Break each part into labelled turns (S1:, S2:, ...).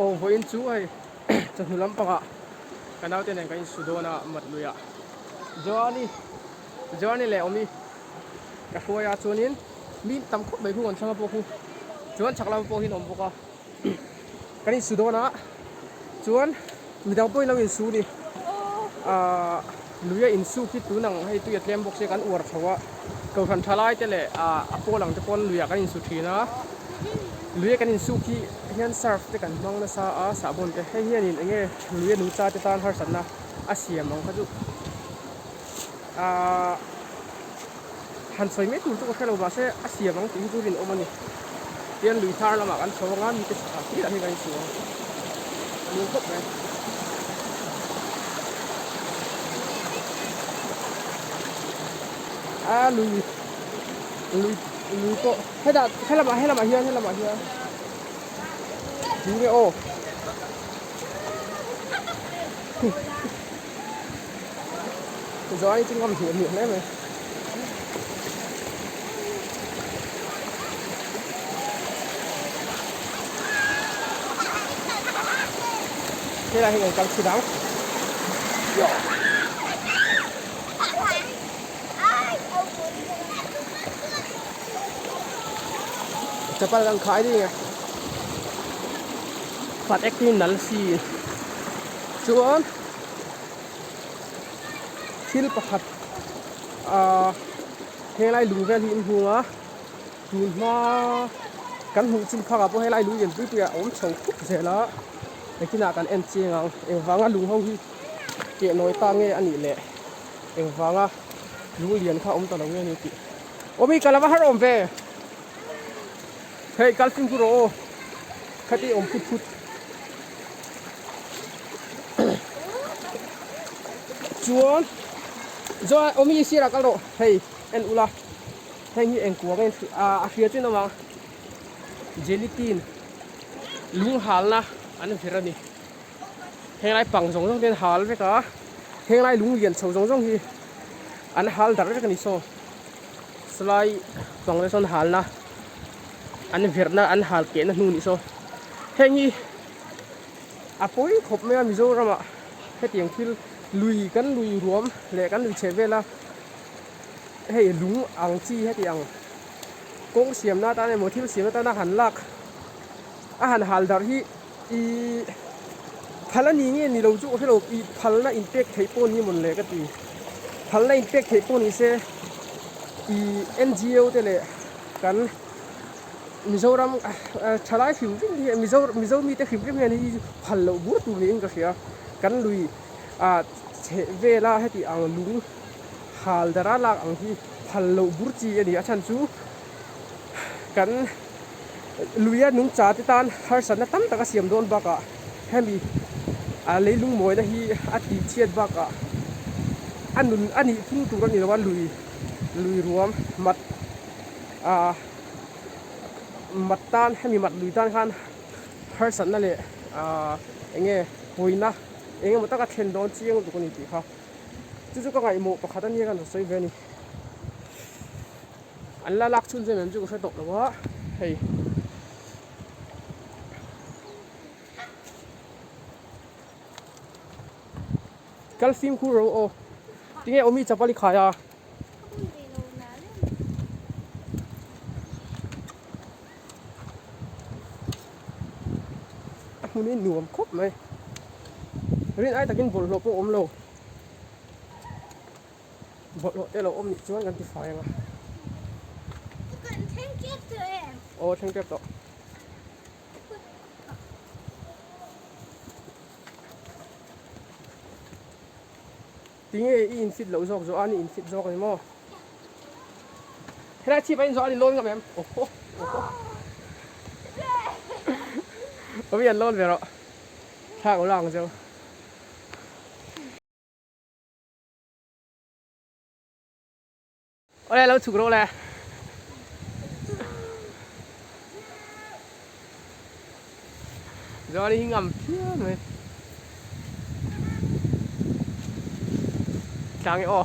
S1: Aw vawiin chu hei chawhnu lampangah ka naute nen kan insu dawn a mat luiah Joani Joani leh Awmi ka hruai a chuanin mi tam khawp mai khu kan chhang a pawh khu chuan chhak lamah pawh hian awm bawk a kan insu dawn a chuan midang pawhin lo insu a ni ahh lui a insuk hi tun ang hei tui a tlem bawk sia kan uar chho a kohhran tha lai te leh ahh a pawl ang te pawn luiah kan insu thin a lui a kan insuk hi hian surf te kan hmang nasa a sahbawn te hei hianin eng nge lui a nungcha te tan harsatna a siam ang kha chu ahh han sawi mai tur chu ka hre lo mahse a siam ang tih hi chu rinawm a ni tian lui thar lamah kan chho anga mite chhah tih lah hi kan inchhuah ang a nung khawp mai a lui lui lui pawh hetah helamah helamah hian helamah hian tinge aw Zawng chu ngam hmuh hmuh hle mai. Helai hi kan kal chhi dang. Yo. Chapal kan khai ding e. Fat ek hi nal si. Chuan thil pakhat ahh helai lung vel hi in hung a tun hma kan hmuh chin phakah pawh helai lung lian pui pui ah a awm chho khup zel a engtin ah kan en chiang ang engvanga lung ho hi keh nawi ta nge a nih leh engvanga lung lian kha a awm ta lo nge a ni tih awmi ka lova har awm ve hei kal fimkhur rawh aw khati awm phut phut. Chuan chuan awmi sirah kal rawh hei en ula heng hi engkuang a a hria chu in awm ang gelatin lung halna an vir a ni henglai pang zawng zawng te an hal vek a henglai lung lian chho zawng zawng hi an hal darh vek a ni saw sawlai pang te sawn halna an virna an hal kehna hnu ni saw heng hi. A pawi khawp mai a Mizoramah hetiang thil lui kan lui ruam leh kan lui chheh vel a hei lung ang chi heti ang kawng siamna atan emaw thil siamna atana han lak a han hal darh hi ihh phal a ni nge ni lo chu ka hrelo ih phalna inpek theih pawh ni mawn le ka ti phalna inpek theih pawh ni se ih N G O te leh kan. Mizoram thalai hrim hrim hi Mizo Mizo mite hrim hrim hian hei phal loh bur tur niin ka hria kan lui ah chheh vela heti ang lung hal dara lak ang hi phal loh bur chi a ni a chhan chu kan luia nungcha te tan harsatna tam tak a siam dawn bakah hemi ah leilung mawina hi a tih chhiat bakah a nun a nih phung tur a ni lo a lui lui ruam mat ah mat tan hemi mat lui tan khan harsatna leh ah eng nge pawina eng emaw taka thlen dawn chiang lutuk a ni tih kha chu chu ka ngaihmawh pakhat a nia ka rawn sawi ve a ni an la lak chhun zem em chu ka hre tawh lo a hei. Kal fimkhur ro aw tinge awmi chapal i khai a. A hmun hi nuam khawp mai rin ai takin bawlhhlawh pawh a awm lo bawlhhlawh te a lo awm nih chuan kan ti fai ang a aw thleng tep tawh. Tinge i infit loh zawk zawh a ni infit zawk a ni maw? Helai chhip a in zawh a ni lawn ngam em? Awhaw awhaw Awmi an lawn ve rawh Thla ko la ang cheu. Awle lo chhuk rawh le. Johnny hi ngam phian mai. Tlang e aw.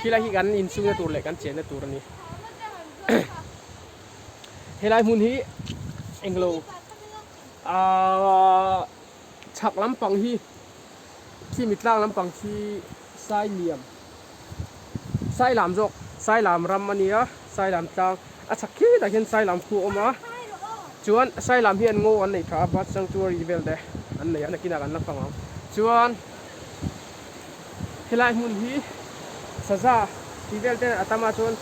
S1: Khilai hi kan inchhungna tur leh kan chenna tur a ni. Helai hmun hi englo aaa chhak lampang hi khi mi tlang lampang khi Sailiam Sailam zawk Sailam ram a nia Sailam tlang a chhak khi tah hian Sailam khu a awm a chuan Sailam hian ngaw an nei tha a bus sanctuary vel te an nei a nakinah kan la fang ang chuan Helai hmun hi saza tih vel te a tam a chuan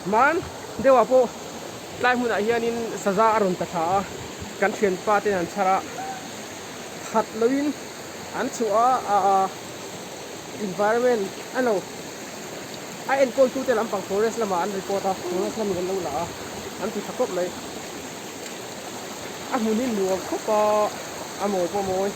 S1: hman deuhah pawh tlai hmunah hianin saza a rawn ta thla a kan thianpa ten an chhar a that loin an chhuah a aaa environment a lo a enkawl tute lampang forest lamah an report a forest lamin an lo la a an ti tha khawp mai a hmun hi nuam khawp a a mawi pawh a mawi.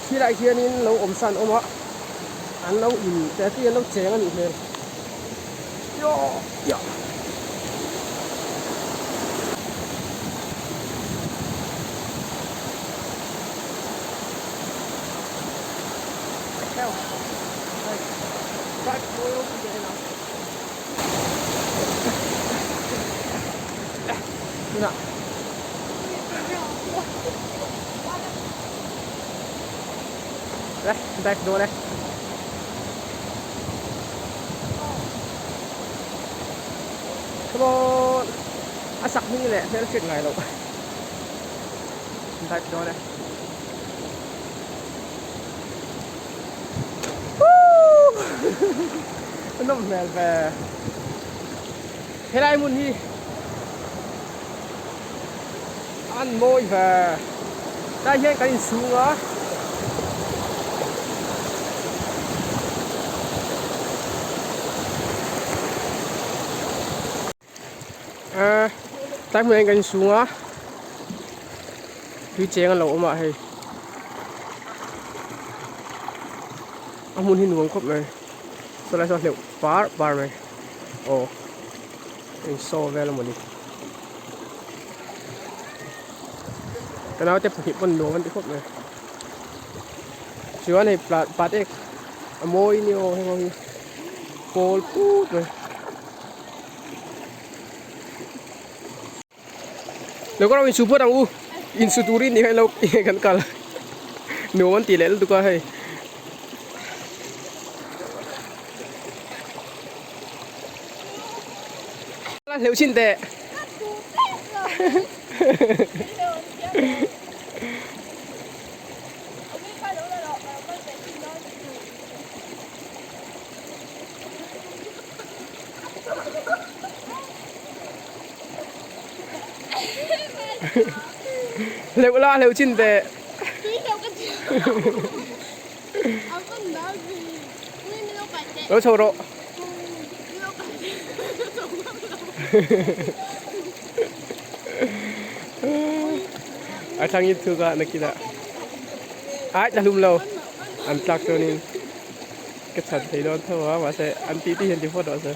S1: Khilaiah hianin lo awm san awm a an lo in teh an lo cheng a nih hmel. Dive dawn e. Come on. A sak hming leh hmel hriat ngai loh. Dive dawn e. Woo! A nawm hmel ve. Helai hmun hi an mawi ve. Tlai hian kan inchhung a. Tlai hmunah hian kan inchhung a. Tui cheng an lo awm a hei. A hmun hi nuam khawp mai. Sawlai saw hleuh par par mai. Aw hei saw vel a mawni. Ka naute pahnih pawn nuam an ti khawp mai chuan hei patek a mawi ni aw heng ho hi pawl put mai lo kawr ang insu phawt ang u insu turin ni khan lo kan kal nuam an ti leh lutuk a hei. Hleuh chin teh. Hleuh la hleuh chin teh. Lo chho rawh. A thlang in thuk a nakinah ai tla hlum lo an tlak chuanin ka chhan thei dawn tho a mahse an tih tih hian ti phawt rawh se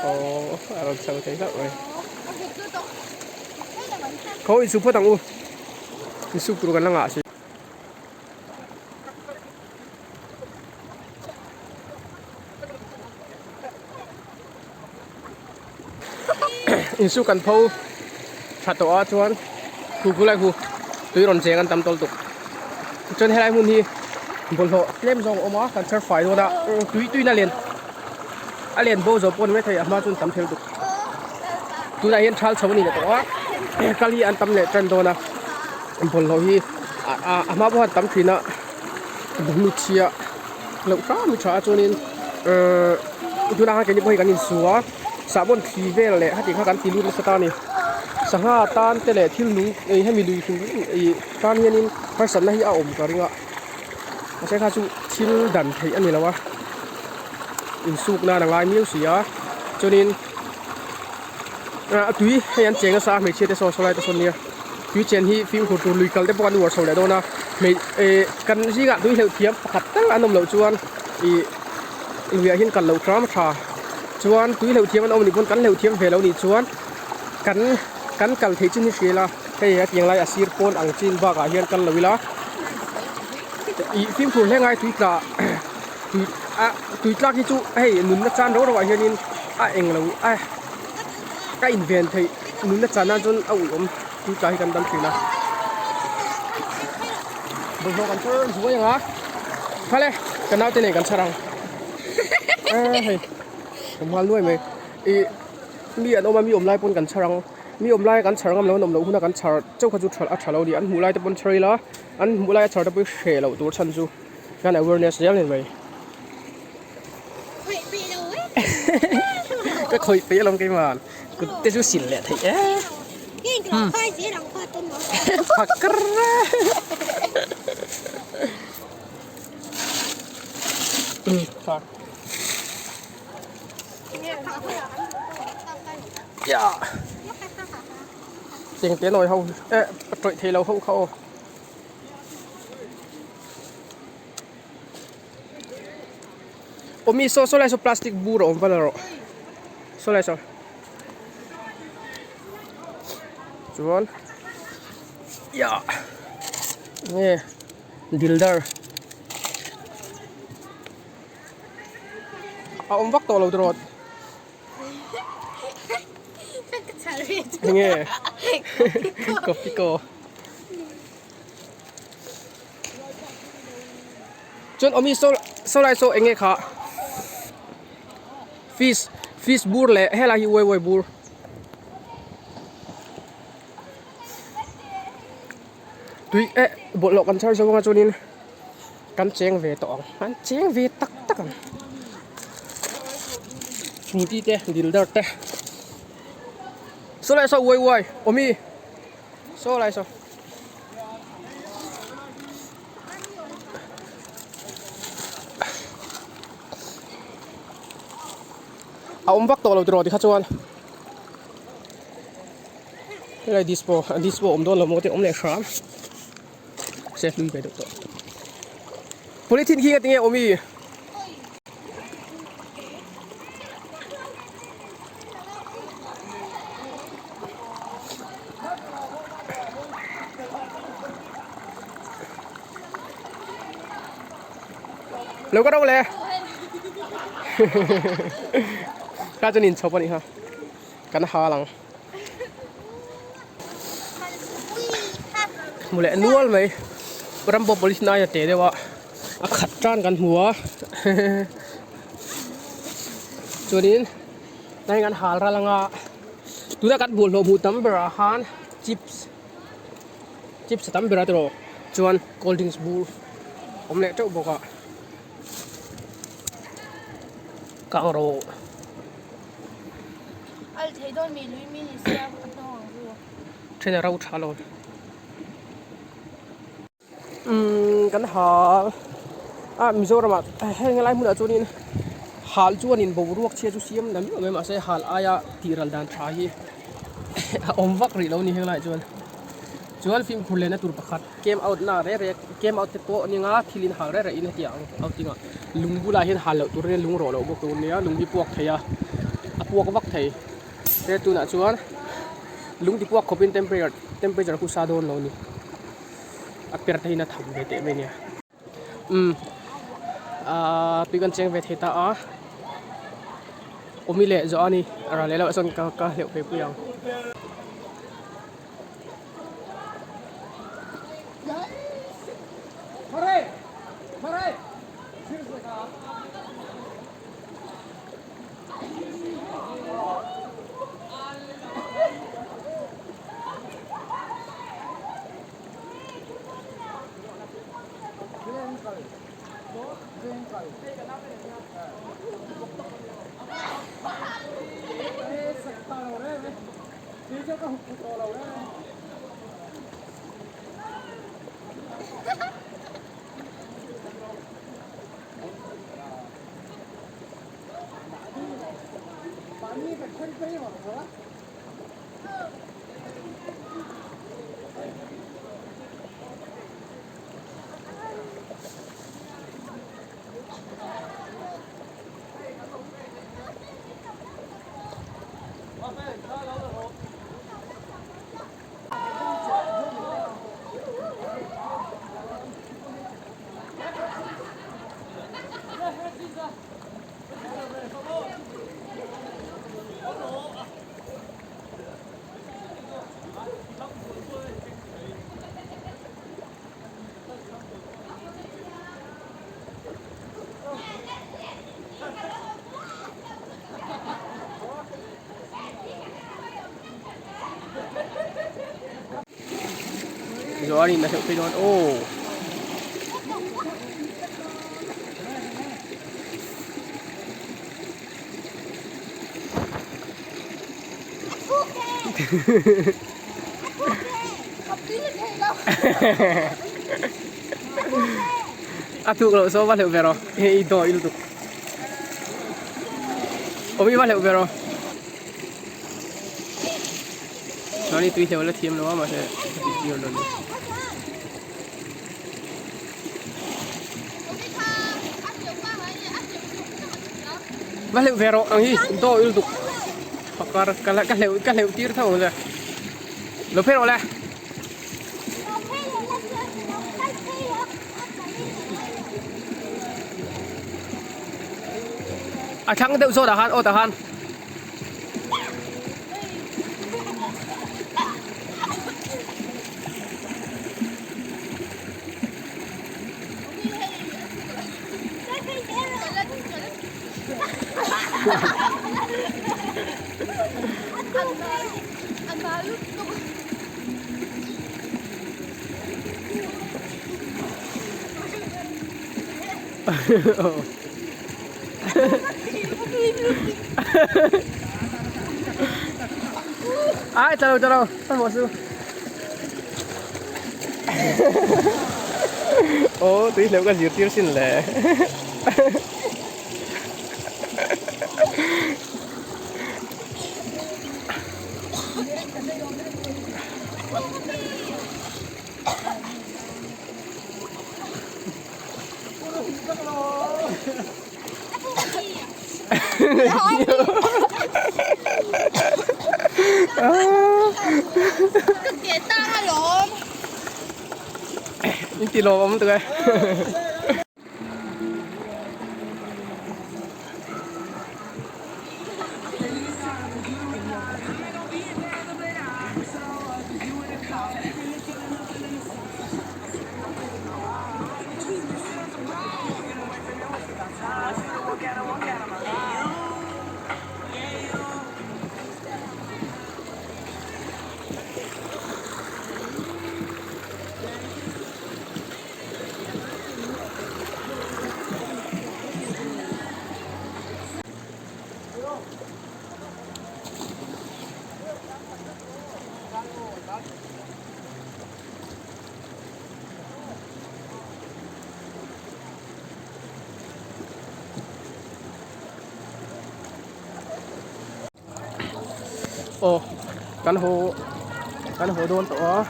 S1: aw a rawn chho thei hlauh mai khaw insuh phawt ang u insuk tur kan la ngah si. Insu kan pho tha tawh a chuan khu khu lai khu tui rawn cheng an tam tawl tuk chuan helai hmun hi bawlhhlawh tlem zawng a awm a kan chhar fai dawn a tui tuina len a len bo zo pawh ni maithei a hma chuan tam thel tuk tunah hian thal chho a ni leh tawh a kal hi an tam leh tan dawn a bawlhhlawh hi a hma pawh an tam thin a hnuchhiah loh hram hi tha a chuanin ehh tunah khan keini pawh hi kan insu a sahbawn thli vel leh heti kha kan ti lut nasa ta a ni sangha tan te leh thil nung ih hemi lui hrim hrim ih tan hianin harsatna hi a awm ka ring a mahse kha chu thil dan theih a ni lo a insuk nan a ngai miau si a chuanin ah tui hei an cheng nasa a hmeichhia te sawn saw lai te sawn nia tui chen hi fimkhur tur lui kal te pawh an uar chho leh dawn a hmei eh kan zingah tui hleuh thiam pakhat tal an awm loh chuan ih. Luiah hian kal loh hram a tha. Chuan tui hleuh thiam an awm anih pawn kan hleuh thiam ve lo nih chuan kan kan kal theih chin hi hria ila hei a tiang lai a sir pawn ang chin bakah hian kal lo ila ih fimkhur hle ngai tui tla tui a tui tlak hi chu hei nunna chan rau rauah hianin a eng lo a ka inven theih nunna chan nan chuan a uih awm tui tla hi kan dam thin a bawlhhlawh kan char zuai ang a khale ka naute nen kan char ang hei ka hmual nuai mai ih mi an awm a mi awm lai pawn kan char ang mi awm lai kan char ngam lo an awm loh huna kan char chauh kha chu tha a tha lo a ni an hmuh lai te pawn char ila an hmuh lai a char te pawh hi hreh loh tur chhan chu hian awareness zel a ni mai. Ka khawih peih alawm keimah kut te chu sil leh theih e. Phakar Ya. Cheng te nawi ho eh tawih thei lo ho kha aw. Aw mi saw saw lai saw plastic bur a awm val erawh saw lai saw chuan yah nge dildar a awm vak tawh lo tiraw enge kopiko. Chuan awmi saw saw lai saw eng nge kha fish fish bur leh helai hi uai uai bur tui eh bawlhhlawh kan chhar zo anga chuanin kan cheng ve tawh ang an cheng ve tak tak ang frooti te dildar te saw lai saw uai uai awmi saw lai saw. A awm vak tawh lo tiraw tikha chuan helai dispo dispo awm dawn lo maw te awm leh hram se hlui ve deuh tawh polythene khi ngatinge awm i. Lo ka ro le ka chuan in chhawp a nih kha kan hal ang hmu leh nual mai rambo police nai a te deuh a a khat tan kan hmu a chuanin hei kan hal ral anga tuna kan bawlhhlawh hmuh tam berah khan chips chips a tam ber a tiraw chuan cold drinks bur awm leh teuh bawk a kang rawh. Then a ro tha lo. Umm kan hal a Mizoram ah heng lai hmunah chuanin hal chuanin boruak chhia chu siam la miau mai mahse hal aia tih ral dan tha hi a awm vak rih lo a ni heng laiah chuan chuan fimkhur lehna tur pakhat camp out na reh reh camp out te pawh a ni anga thil in hal reh reh in hetiang ang outing ah lung bulah hian hal loh tur ania lung rawh loh bawk tur ania lung hi puak thei a a puak vak thei he tunah chuan lung ti puak khawpin temperature temperature khu sa dawn lo a ni. A per te hian a tham ve teh mai nia umm ahh tui kan cheng ve thei ta a awmi leh zawh a ni a ral leh loh chuan ka ka hleuh phei pui ang. Joanin a hleuh phei dawn aw. A thuk loh saw va hleuh ve rawh hei i dawi lutuk awm i va hleuh ve rawh chuan i tui hleuh la thiam lo a mahse ka tih tir dawn ni. Va hleuh ve rawh ang hi dawi lutuk pakar ka ka hleuh ka hleuh tir tho ang che lo phei rawh le. A thlang deuh zawt ah khan aw tah khan. Ai chalo chalo hmanhmawh su aw tui hleuh ka zirtir sin le. In ti lawm awm lutuk e. Aw kan haw kan haw dawn tawh a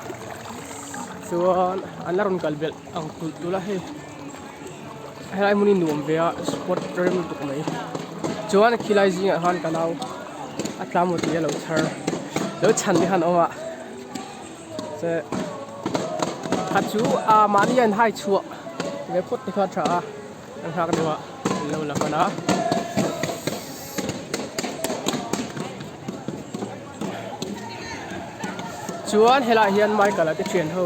S1: chuan an la rawn kal belh ang tulh tulh a hei helai hmun hi nuam ve a spot rem lutuk mai chuan khilai zingah khan ka nau a tla maw tih a lo chhar lo chhan te khan a awm a che khat chu a mahni a inhai chhuah ve phawt te kha a tha a an nghak deuh a an lo la hman a. Chuan helaiah hian Michael a te thian ho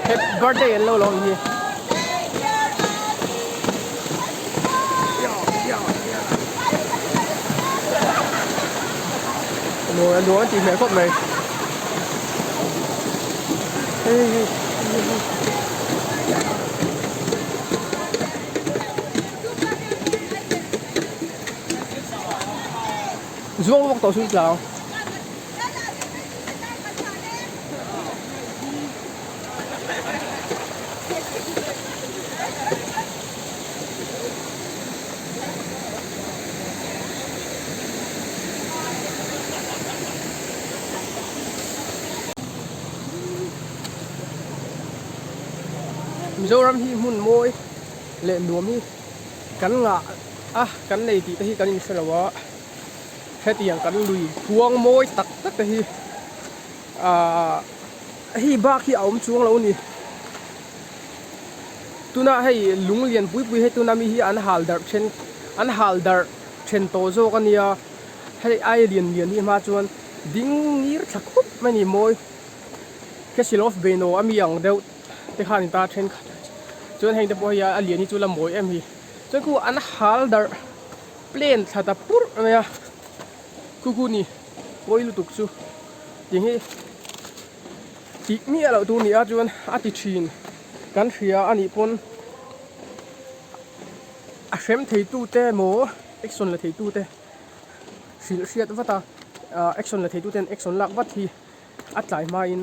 S1: happy birthday an lo lawm hi. Nuam nuam an tih hmel khawp mai. Hei hei hei hei. Zuang bawk tawh chu tlang. Mizoram hi hmun mawi leh nuam hi kan ngah a kan nei tih te hi kan inhre lo a hetiang kan lui khuang mawi tak tak te hi ahh hei bak hi a awm chuang lo a ni tuna hei lung lian pui pui hei tuna mi hi an hal darh then an hal darh then tawh zawk a nia hei ai lian lian hi hma chuan ding ngir thla khup mai a ni mawi Castle of Beno a mi ang deuh te khan ta thenkhat chuan heng te pawh hei a lian hi chu la mawi em hi chuan khu an hal darh plane thla ta purh mai a khu khu ni. Pawi lutuk chu tih hi tih miah loh tur nia chuan a ti thin kan hria a nih pawn a hrem thei tute emaw action la thei tute hrilh hriat vat a ah action la thei tuten action lak vat hi a tlai hmain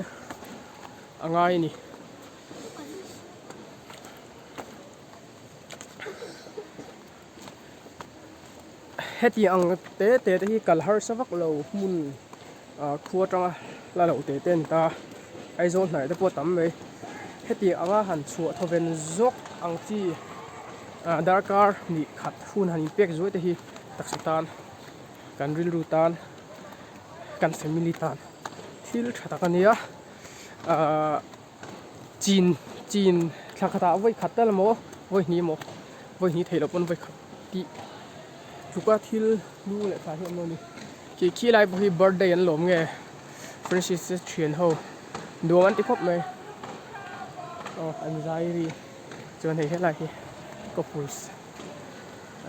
S1: a ngai a ni. Heti ang te te te hi kal harsa vak lo hmun ah khua atanga la loh te te a ni ta Aizawl hnaih te pawh a tam mai heti anga han chhuah thawven zawk ang chi ah darkar hnih khat hun han inpek zuai te hi taksa tan kan rilru tan kan family tan thil tha tak a nia ahh. Chin chin thla khatah vawi khat tal emaw vawi hnih emaw vawi hnih theih loh pawn vawi khat tih tluka thil lu leh thla hi a awm lo a ni. Khi khi lai pawh hi birthday an lawm nge Francis te thian ho nuam an ti khawp mai aw an zai ri chuan hei helai hi couples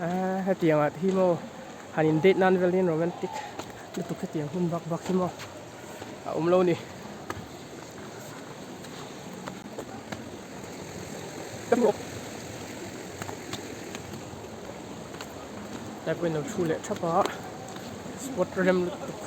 S1: aaa hetiang ah te hi maw han in date nan vel hian romantic lutuk hetiang hun bak bak hi maw. a awm lo ni. Tlai pawhin lo thu leh thap a spot rem lutuk.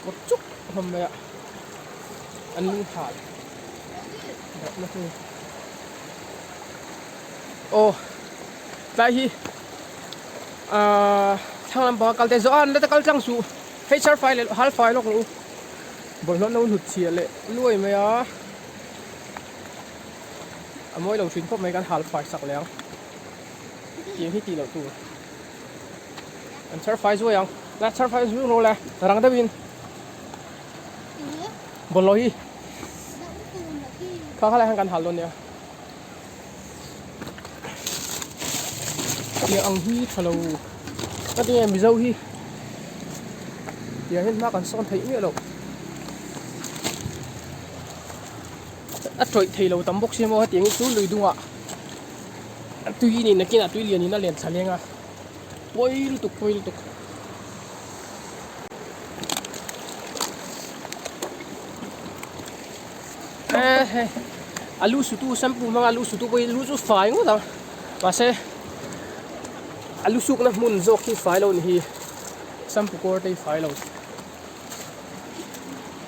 S1: Kawt chuk hlawm mai a an lung hal dahna hmun aw tlai hi ahh thlang lampanga kal te zawh a an la ta kal tlang suh hei char fai leh hal fai lawk ang u bawlhhlawh no hnut chhiah leh luai mai a a mawi lo thin khawp mai kan hal fai sak leh ang tiang hi tih loh tur. An chhar fai zuai ang. La chhar fai zui rawh le. Rang deuhin. Bawlhhlawh hi. Kha kha lai hian kan hal dawn nia. Tiang ang hi tha lo. Ka tinge Mizo hi. Tiang hian hma kan sawn theih miah loh. A tawih thei lo tam bawk sia maw hetiang hi chu lui dungah. Tui in nakinah tui lian in a len thla leng a pawi lutuk pawi lutuk. E hei a lu sutu shampoo hmanga lu sutu pawh hi lu chu fai ngawt ang mahse a lu sukna hmun zawk hi fai lo a ni hi shampoo kawr te hi fai lo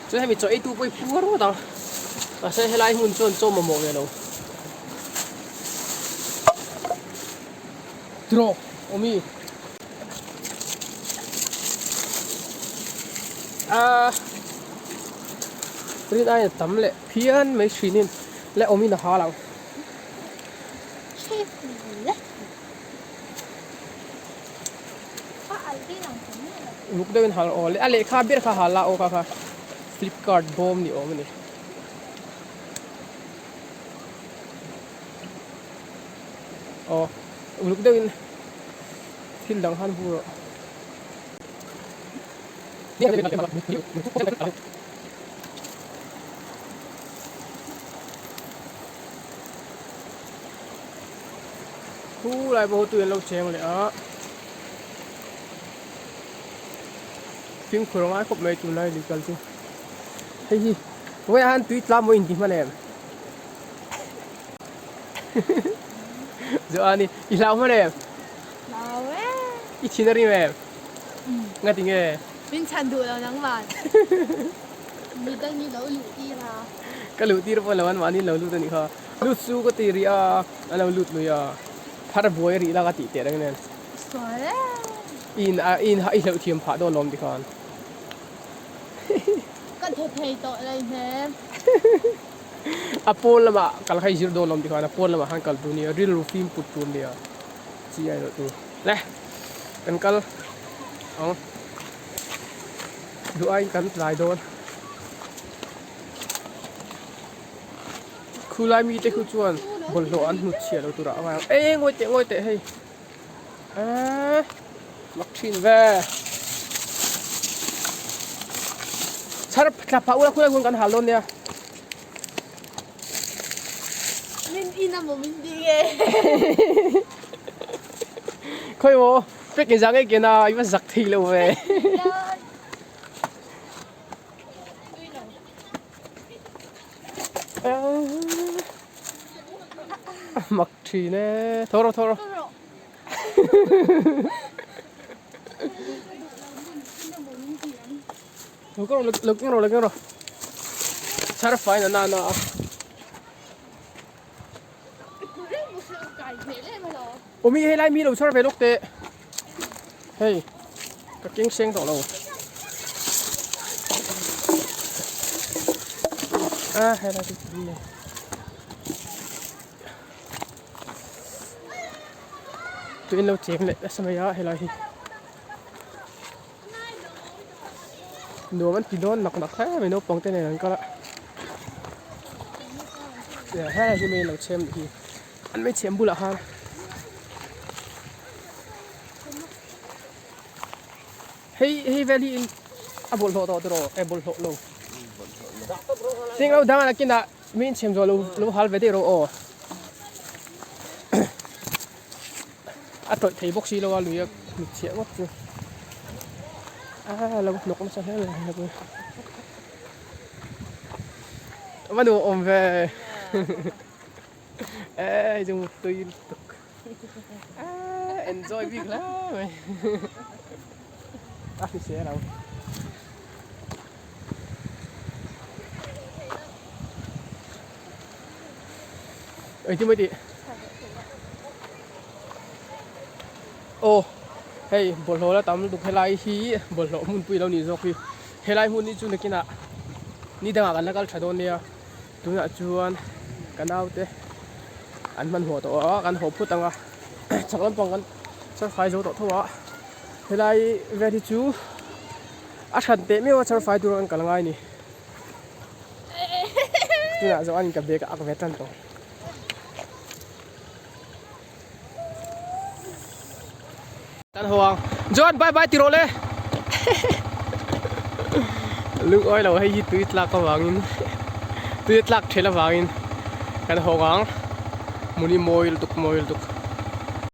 S1: chuan hemi chaw eitu pawh hi puar ngawt ang mahse helai hmun chuan chaw mamawh ve lo. Draw awmi a rin aiin a tam leh phian mai thinin leh awmin a hal ang. Uluk deuhin hal aw a lehkha ber kha hal la aw kha kha flipkart bawm ni awm a ni. Aw uluk deuhin thil dang han vur rawh. Khu lai pawh tui an lo cheng leh a fimkhur a ngai khawp mai tunlai lui kal chu hei hi vawiah hian tui tla maw inti hman em Joani i hlau hman em
S2: Hlau e
S1: i thin a rim em nga ti nge
S2: min chhan duh lo nangman mi dang i lo luh tir a
S1: ka luh tir pawh lo an mahni lo lut a nih kha lut chu ka ti rih a a lo lut lui a phar buai rih la ka tih teh reng nen
S2: Sual e
S1: i in a i in i hleuh thiam phah dawn lawm tikhan
S2: Ka thaw thei tawh lei hmel.
S1: A pawn lamah kal kha i zir dawn lawm tikhan a pawn lamah khan kal tur nia rilru fim put tur nia chi a inawh tur. Le kan kal ang duh aiin kan tlai dawn. Khulai mite khu chuan bawlhhlawh an hnutchhiah lo turah a ngai ang. Eng ngawi teh ngawi teh hei. Eee. Mak thin ve. Chhar thla phah ula khulai hun kan hal dawn nia.
S2: Min in a maw min ti nge.
S1: Khawi maw pek in zang e ken a i va zak thei lo ve. Mak thin e. Tho rawh tho rawh. Lo keng rawh lo keng rawh lo keng rawh chhar fai na na a. Awmi hei lai mi lo chhar ve lawk teh hei ka keng seng tawh lo a hei lai chu tui a. Tui an lo cheng leh nasa mai a helai hi nuam an ti dawn nak nak hle mai naupang te nen an kal a helai hi mai an lo chhem hi an mai chhem bulah khan hei hei vel hi a bawlhhlawh tawh tiraw eh bawlhhlawh lo ting lo dang a nakinah Mi inchhem zawh lo lo hal ve daih rawh aw. A tawih thei bawk si lo a lui a mit chhiah ngawt chu. A lo hnawk nasa hle mai hei pawh hi. A va nuam ve. Ei chu tui lutuk. Enjoy bik hle mai. A hrisel ang. Engtin mai tih? Aw hei bawlhhlawh la tam lutuk helai hi bawlhhlawh hmunpui lo nih zawk hi helai hmun hi chu nakinah ni dangah kan la kal tha dawn nia tunah chuan ka naute an hmanhmawh tawh a kan haw phut ang a chhak lampang kan char fai zo tawh tho a helai vel hi chu a hran teh meuh a char fai tur an kal ngai a ni tunah zawh an ka bag a ak ve tan tawh. Kan haw ang John bye bye ti rawh le lungawi lo hei hi tui tlak avangin tui a tlak ṭhel avangin kan haw ang hmun hi mawi lutuk mawi lutuk.